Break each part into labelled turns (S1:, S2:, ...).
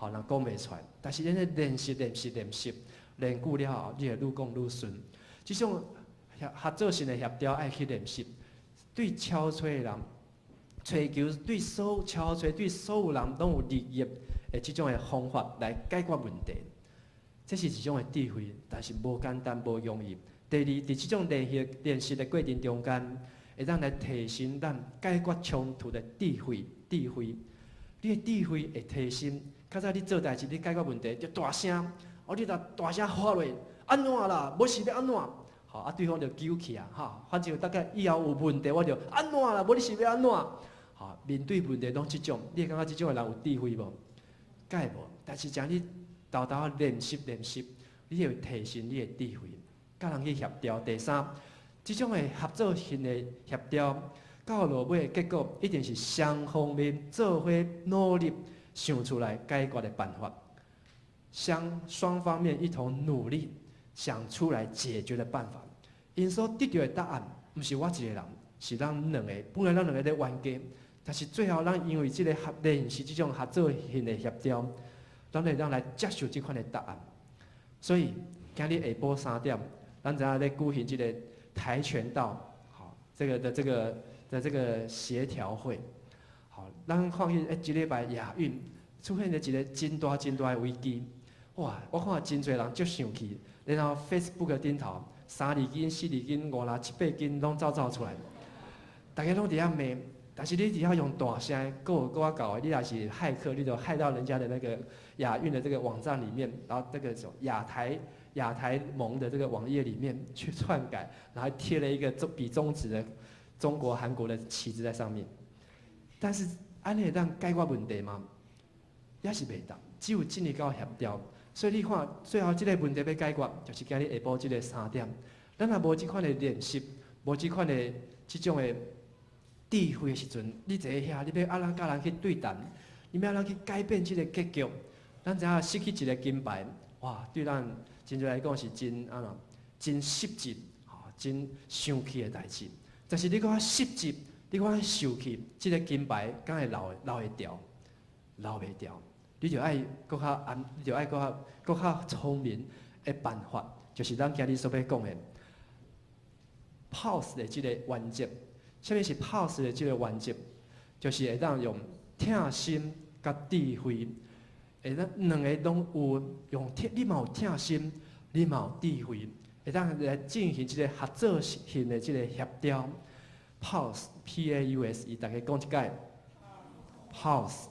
S1: 吼，人講袂出來。但是咱咧練習、練習、練習，練久了後，你會愈講愈順。這種合作性的協調愛去練習，對超揣的人，揣求對所超揣對所有人攏有利益的這種的方法來解決問題。這是一種的智慧，但是無簡單、無容易。第二，佇這種練習練習的過程中間，會當來提升咱解決衝突的智慧。智慧，你的智慧會提升。較早你做代誌，你解決問題就大聲，哦，你就大聲喊落，按怎啦？無是欲按怎？吼，啊，對方就糾起啊，吼，反正大概以後有問題，我就按怎啦？無你是欲按怎？吼，面對問題攏這種，你會感覺這種的人有智慧無？敢會無？但是誠你沓沓仔練習練習，你會提升你的智慧，佮人去協調。第三，這種的合作性的協調，到落尾的結果，一定是雙方面做伙努力想出來解決的辦法。雙方面一同努力想出來解決的辦法。𪜶所得著的答案，毋是我一個人，是咱兩個。本來咱兩個咧冤家，但是最後咱因為這個合練習這種合作性的協調，咱會當來接受這款的答案。所以今日下晡3點，咱知影咧舉行這個跆拳道，好，這個協調會。好，咱看見欸，這禮拜亞運出現了一個真大真大的危機。哇！我看真濟人足生氣，然後 Facebook 頂頭3-2斤、4-2斤、5-6-7-8斤攏走走出來，大家攏佇遐罵。但是你佇遐用大聲閣閣較𠢕的，你若是駭客，你就駭到人家的那個亞運的這個網站裡面，然後這個什麼亞台盟的這個網頁裡面去篡改，然後貼了一個中比中指的中國、韓國的旗幟在上面。但是按呢會當解決問題嗎？也是袂當，只有進入到協調。所以你看，最後這個問題欲解決，就是今日下晡這個三點。咱若無這款的練習，無這款的這種的智慧的時陣，你坐遐，你欲按怎佮人去對談？你欲按怎去改變這個結局？咱知影失去一個金牌，哇，對咱真濟來講是真按怎，真失志，吼，真傷氣的代誌。但是你閣較失志，你閣較受氣，這個金牌敢會留會牢？留袂牢。你就愛閣較按，你就愛閣較聰明的辦法，就是咱今日所欲講的 pause 的這個原則。啥物是 pause 的這個原則？就是會當用疼心佮智慧，會當兩個攏有用疼，你嘛有疼心，你嘛有智慧，會當來進行這個合作性的這個協調。pause P A U S E，大家講一擺。pause，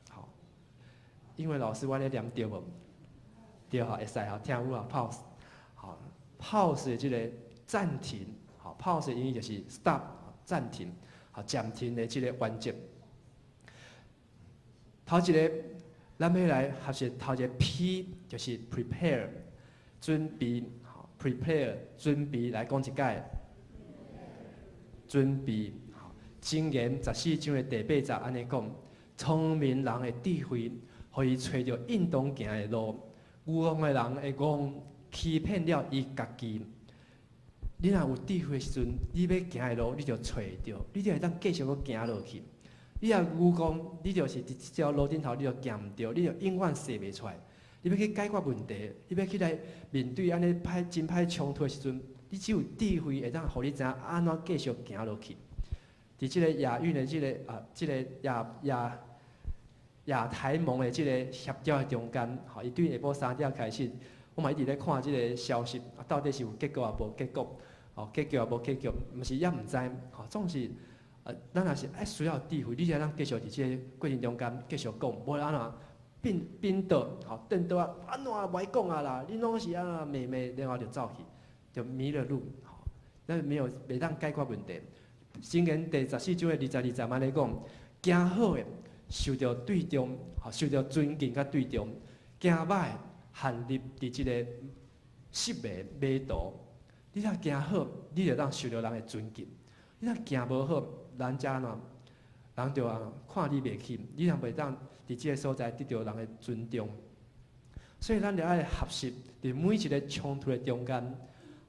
S1: 好，英文老師我咧念對無？對吼，會使吼，聽有啊，pause，好，pause 的這個暫停，好，pause 的英語就是 stop，暫停，好，暫停的這個原則。頭一個，咱欲來學習頭一個 P，就是 prepare，準備，好，prepare 準備來講一擺，準備，好，箴言14章的第八節按呢講，聰明人的智慧，予伊揣著應當行的路；愚戇的人會戇欺騙了伊家己。你若有智慧的時陣，你欲行的路，你就揣著，你就會當繼續閣行落去。你若愚戇，你就是佇這條路頂頭，你就行毋著，你就永遠踅袂出來。你欲去解決問題，你欲去來面對按呢歹真歹衝突的時陣，你只有智慧會當予你知影按怎繼續行落去。佇這個亞運的這個啊，這個亞台盟的這個協調的中間，吼，伊對下晡3點開始，我嘛一直咧看這個消息，啊，到底是有結果抑無結果？吼，結局抑無結局，毋是猶毋知，吼，總是，咱若是愛需要智慧，你才當繼續佇這個過程中間繼續講，無按怎變變倒，吼，顛倒啊，按怎無愛講啊啦？你攏是按怎罵罵，然後就走去，就迷了路，吼，咱沒有袂當解決問題。箴言第14章的22節按呢講，行好的受著對重，吼，受著尊敬佮對重；行歹陷入佇這個失迷迷途。你若行好，你就當受著人的尊敬；你若行無好，人家按怎，人就按怎看你袂起，你也袂當佇這個所在得著人的尊重。所以咱著愛學習，佇每一個衝突的中間，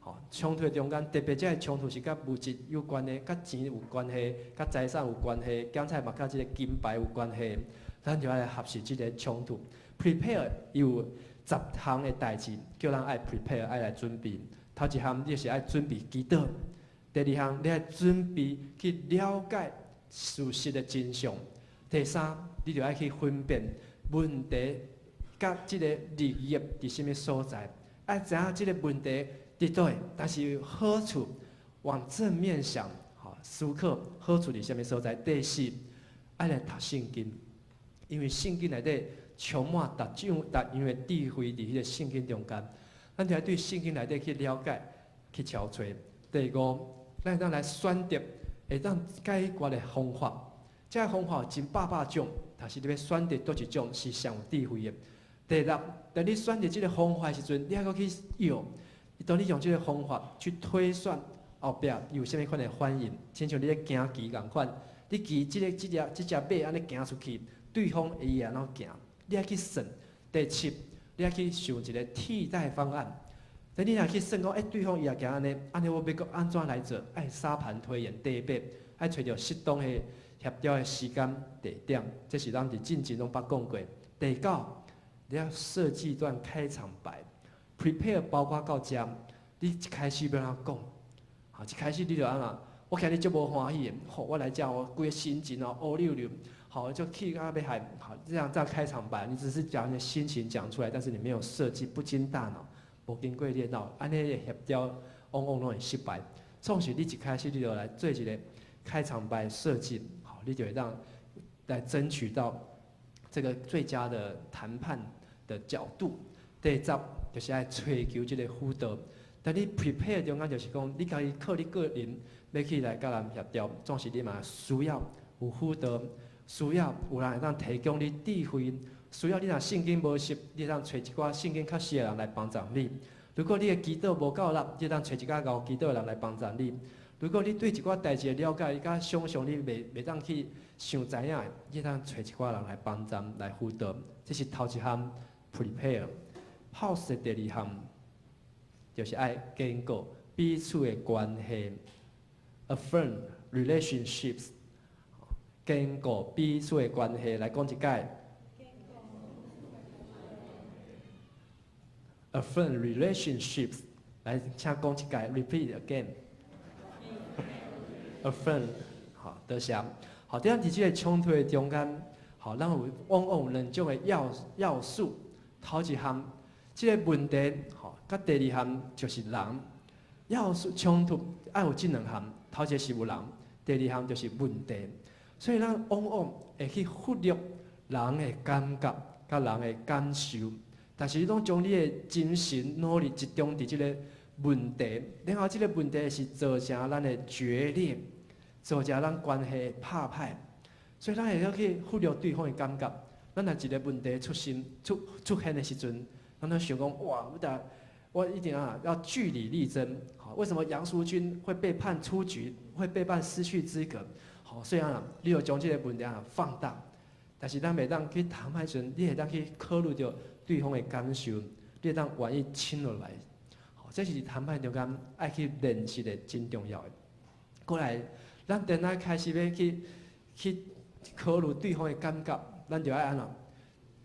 S1: 吼，衝突的中間，特別這個衝突是佮物質有關的，佮錢有關係，佮財產有關係，剛才嘛佮這個金牌有關係。咱就愛來學習這个衝突。Prepare 有10項的代誌，叫人愛 prepare 愛來準備。頭一項你就是愛準備祈禱，第二項你愛準備去了解事實的真相。第三，你就愛去分辨問題佮這个利益佇啥物所在，愛知影這个問題佇佗，但是好處往正面想，吼，思考好處佇啥物所在。第四，愛來讀聖經，因為聖經內底充滿逐種逐樣的智慧佇彼个聖經中間，咱就愛對聖經內底去了解、去搜揣。第五，咱會當來選擇會當解決的方法。這个方法有真百百種，但是你欲選擇佗一種是上有智慧的。第六，當你選擇這个方法的時陣，你猶閣去藥。當你用這个方法去推算後壁有啥物款的反應，親像你咧行棋仝款，你棋這个這隻這隻馬按呢行出去，對方會按怎行？你愛去算。第七，你愛去想一个替代方案。當你若去算講，欸，對方伊也行按呢，按呢我欲閣按怎來做？愛沙盤推演。第八，愛揣著適當的協調的時間地點，這是咱佇進前攏捌講過。第九，你要設計一段開場白，prepare 包括到遮，你一開始欲按怎講？吼，一開始你就按怎？我今日足無歡喜的，吼，我來遮我規个心情哦烏溜溜，好，就氣甲欲害，好，這樣這樣開場白，你只是將你的心情講出來，但是你沒有設計，不經大腦，無經過你的腦，按呢協調往往攏會失敗。總是你一開始你就來做一個開場白設計，好，你就會當來爭取到這個最佳的談判的角度。第十就是愛揣求這個輔導。當你 prepare 中間就是講，你家己靠你個人欲去來佮人協調，總是你嘛需要有輔導，需要有人會當提供你智慧，需要你若聖經無熟，你會當揣一寡聖經較熟的人來幫助你。如果你的祈禱無夠力，你會當揣一寡𠢕祈禱的人來幫助你。如果你對一寡代誌的了解，佮想象你袂當去想知影的，你會當揣一寡人來幫助來輔導。這是頭一項 prepare。HOUSE 的第二項就是愛堅固彼此的關係，affirm relationships，堅固彼此的關係，來講一擺。affirm relationships，來請講一擺，repeat again。affirm，好，多謝。好，這樣佇這个衝突的中間，好，咱有往往有兩種的要素。頭一項，這个問題，吼，佮第二項就是人要素衝突，愛有這兩項。頭一个是有人，第二項就是問題。所以咱往往會去忽略人的感覺、佮人的感受，但是你攏將你的精神努力集中佇這个問題，然後這个問題是造成咱的決裂，造成咱關係拍歹。所以咱會曉去忽略對方的感覺。咱若一个問題出現出出現的時陣，咱攏想講哇，我一定啊要據理力爭。好，為什麼楊淑君會被判出局，會被判失去資格？好，所以啊，你就將這个問題啊放大。但是咱袂當去談判時陣，你會當去考慮著對方的感受，你會當願意傾落來。好，這是談判中間愛去練習的真重要的。過來，咱等下開始欲去考慮對方的感覺，咱就愛按怎？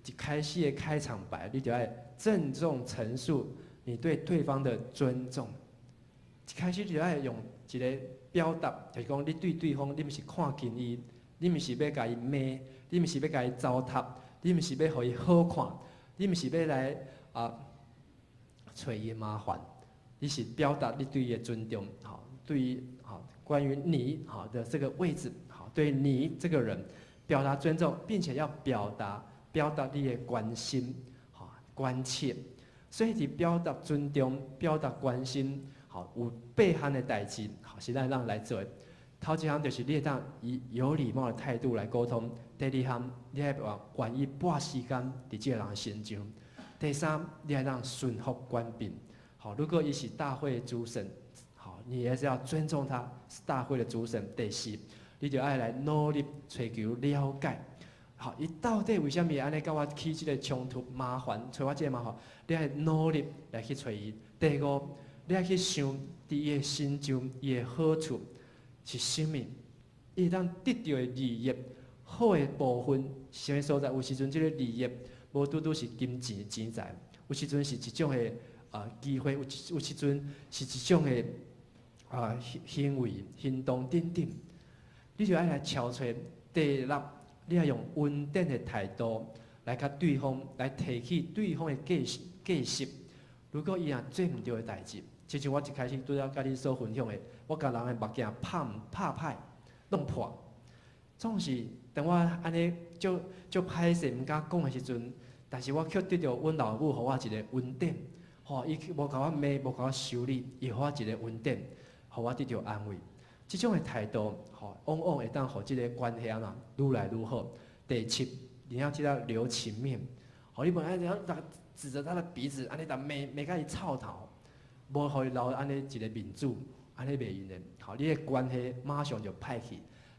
S1: 一開始的開場白，你就愛鄭重陳述你對對方的尊重。一開始就愛用一个表達，就是講你對對方，你毋是看輕伊，你毋是欲共伊罵，你毋是欲共伊糟蹋，你毋是欲予伊好看，你毋是欲來啊揣伊麻煩，你是表達你對伊的尊重，吼，對於吼關於你吼的這個位置，好，對你這個人表達尊重，並且要表達你的關心，吼，關切。所以佇表達尊重、表達關心，吼，有八項的代誌，吼，是咱當來做的。頭一項就是你會當以有禮貌的態度來溝通。第二項，你愛願意撥時間佇這個人身上。第三，你愛當順服權柄。好，如果伊是大會主審，好，你也是要尊重他是大會的主審。第四，你就愛來努力揣求了解。好，伊到底為啥物按呢佮我起這个衝突麻煩，揣我這个麻煩，你愛努力來去揣伊。第五，你愛去想佇伊的身上，伊的好處是啥物？伊會當得著的利益，好的部分啥物所在？有時陣這个利益無拄拄是金錢錢財，有時陣是一種的機會，有時陣是一種的行為行動等等。你就愛來敲揣第六，你愛用穩定的態度來共對方來提起對方的價值。如果伊若做毋對的代誌，親像我一開始拄才佮你所分享的，我共人的目鏡拍拍歹弄破，總是當我按呢足足歹勢毋敢講的時陣，但是我卻得著阮老母予我一个恩典，吼，伊無共我罵，無共我修理，伊予我一个恩典，予我得著安慰。這種的態度，吼，往往會當予這个關係按怎愈來愈好。第七，你要記得留情面，吼，你無愛按呢指著他的鼻子，按呢共罵罵共伊臭頭，無予伊留按呢一个面子，按呢袂用的。好，你的關係馬上就歹去。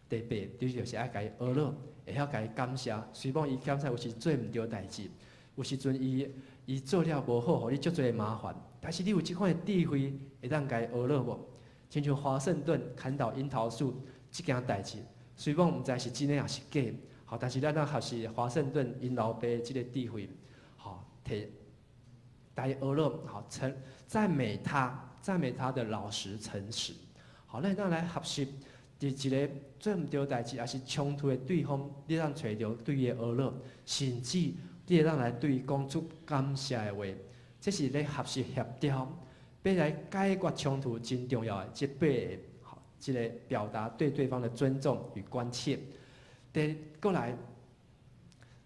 S1: 第八，你就是愛共伊呵咾，會曉共伊感謝。雖罔伊敢才有時做毋對代誌，有時陣伊做了無好，予你足濟麻煩。但是你有這款的智慧，會當共伊呵咾無？親像華盛頓砍倒櫻桃樹這件代誌，雖罔毋知是真的抑是假，好，但是咱當學習華盛頓𪜶老爸這个智慧，好，提來呵咾，好，稱讚美他，讚美他的老實誠實，好，咱當來學習。佇一个做毋對代誌，抑是衝突的對方，你通揣著對伊的呵咾，甚至你會當來對伊講出感謝的話，這是咧學習協調，欲來解決衝突真重要的這八个，好，這个表達對對方的尊重與關切。第過來，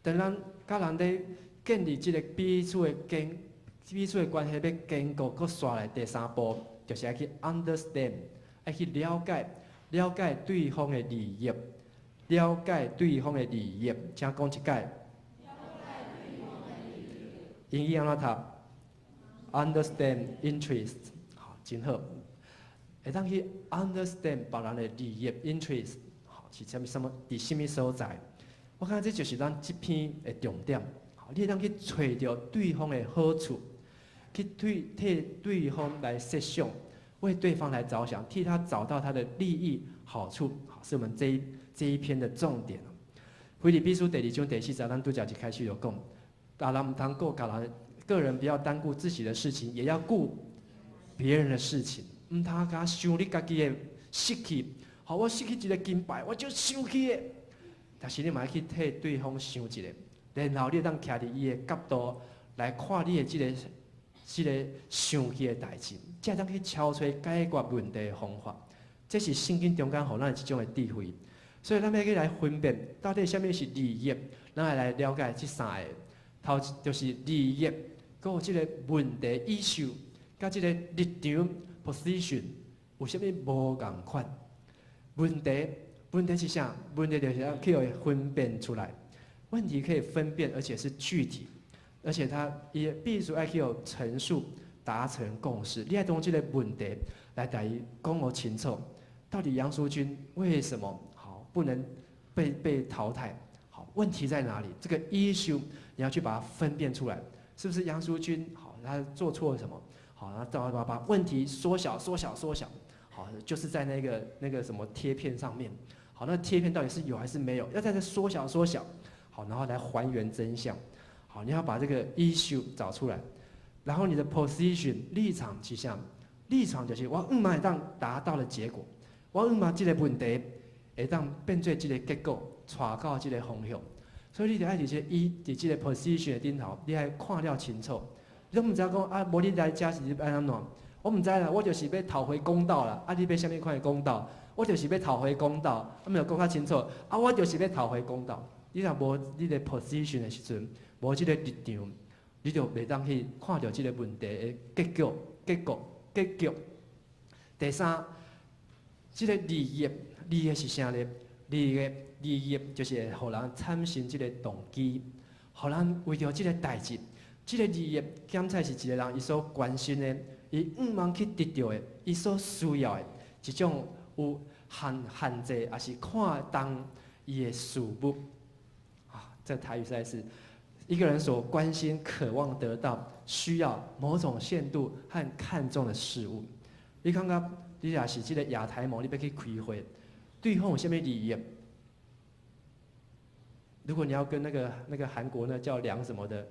S1: 當咱佮人咧建立這个彼此的關係欲堅固，閣紲來第三步，就是愛去 understand，愛去了解。了解對方的利益，了解對方的利益，請講一擺。英語按怎讀？Understand interest，好，真好。會當去 understand 別人的利益 interest，好，是啥物什麼？佇啥物所在？我感覺這就是咱這篇的重點。好，你會當去揣著對方的好處，去替對方來設想。為對方來着想，替他找到他的利益好處，好，是我們這一篇的重點。腓立比書第二章第四節，咱拄才一開始就講，逐人毋通顧家人，個人不要單顧自己的事情，也要顧別人的事情。毋通干想你家己的失去，好，我失去一个金牌，我就生氣的。但是你嘛愛去替對方想一下，然後你會當徛佇伊的角度來看你的這个生氣的代誌，才會當去敲揣解決問題的方法。這是聖經中間予咱一種的智慧。所以咱欲去來分辨到底啥物是利益，咱愛來了解這三个。頭就是利益，閣有這个問題 issue，佮這个立場 position 有啥物無仝款？問題是啥？問題就是要去予伊分辨出來。問題可以分辨，而且是具體。而且他也必須愛去予陳述，達成共識。你愛將這个問題來共伊講予清楚，到底楊淑君為什麼好不能被淘汰？好，問題在哪裡？這個 issue 你要去把它分辨出來，是不是楊淑君好他做錯了什麼？好，然後再把問題縮小、縮小、縮小，好，就是在那個什麼貼片上面。好，那貼片到底是有還是沒有？要在這縮小、縮小，好，然後來還原真相。好，你要把這個 issue 找出來，然後你的 position 立場是啥，立場就是我毋會當達到的結果，我毋嘛這个問題會當變做這个結果，帶到這个方向。所以你著愛佇這個伊佇這个 position 的頂頭，你愛看了清楚。你攏毋知影講啊，無你來遮是欲按怎？我毋知啦，我就是欲討回公道啦。啊，你欲啥物款的公道？我就是欲討回公道，啊，毋著講較清楚。啊，我就是欲討回公道。你若無你的 position 的時陣，無這个立場，你就袂當去看著這个問題的結局、結果、結局。第三，這个利益，利益是啥呢？利益，利益就是會予人產生這个動機，予人為著這个代誌，這个利益檢採是一个人伊所關心的，伊向望去得著的，伊所需要的一種有限制，抑是看重伊的事物。啊，這台語實在是一個人所關心、渴望得到、需要某種限度和看重的事物。你感覺你若是這个亞太盟，你欲去開會，對方有啥物利益？如果你要跟那個韓國那叫梁什麼的，